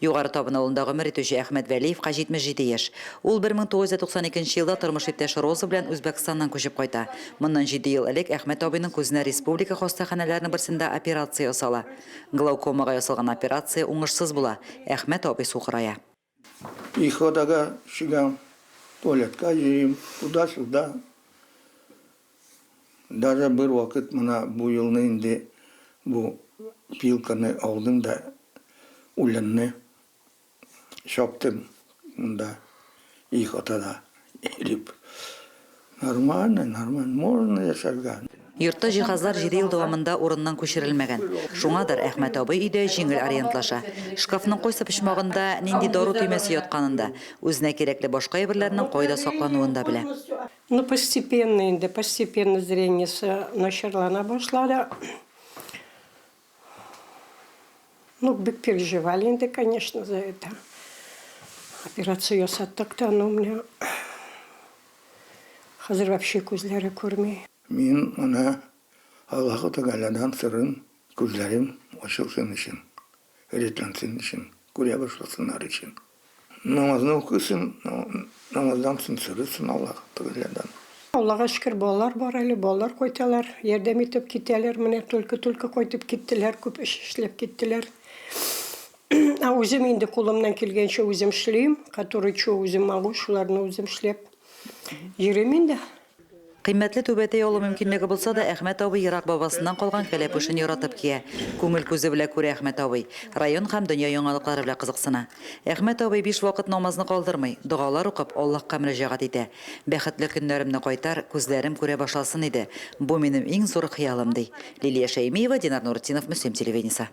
Югары Табын авылында гомер итүче Әхмәт Вәлиевка 77 яшь. Ул 1992 нче елда тормыш иптәше Роза белән Үзбәкстаннан күчеп кайта. Моннан җиде ел элек Әхмәт абыйның күзенә республика хастаханәләренең берсендә операция ясала. Глаукомага ясалган операция уңышсыз була, Әхмәт абый сукырая. Приходага чыгам, туалетка йөрим, туда-сюда. Даже бер вакыт менә бу елны инде бу пилканы алдым да үләнне чаптым монда ихатада йөреп. Нормально, нормально, можно яшәргә. Йортта җиһазлар җиде ел дәвамында урыннан күчерелмәгән. Шуңадыр Әхмәт абый өйдә җиңел ориентлаша. Шкафның кайсы почмагында нинди дару төймәсе ятканын да, үзенә кирәкле башка әйберләрнең кайда саклануын да белә. Ну, постепенно инде, постепенно зрениесе начарлана башлады. Ну, бик переживали инде, конечно, за это. Операция ясаттык та, но у меня хәзер вообще күзләре күрми. Мин моны Аллаһы Тәгаләдән сорыйм, күзләрем ачылсын өчен, рәтләнсен өчен, күрә башласыннар өчен. Намазны укыйсың, намаздан соң сорыйсың Аллаһ Тәгаләдән. Аллага шөкер, балалар бар әле, балалар кайталар, ярдәм итеп китәләр, менә только-только кайтып киттеләр, күп эш эшләп киттеләр. Ә үзем инде кулымнан килгәнчә үзем эшлим, который чё үзем могу, шуларны үзем эшләп йөрим инде. Кыйммәтле түбәтәй алу мөмкинлеге булса да, Әхмәт абый ерак бабасыннан калган кәләпүшен яратып кия. Күңел күзе белә күрә Әхмәт абый. Район һәм дөнья яңалыклары белән кызыксына. Әхмәт абый биш вакыт намазны калдырмый, догалар укып, Аллаһка мөрәҗәгать итә. Бәхетле көннәремне кайтар, күзләрем күрә башласын иде. Бу минем иң зур хыялым, ди. Лилия Шәймиева, Динар Нуретдинов, Мөслим телевидениесе.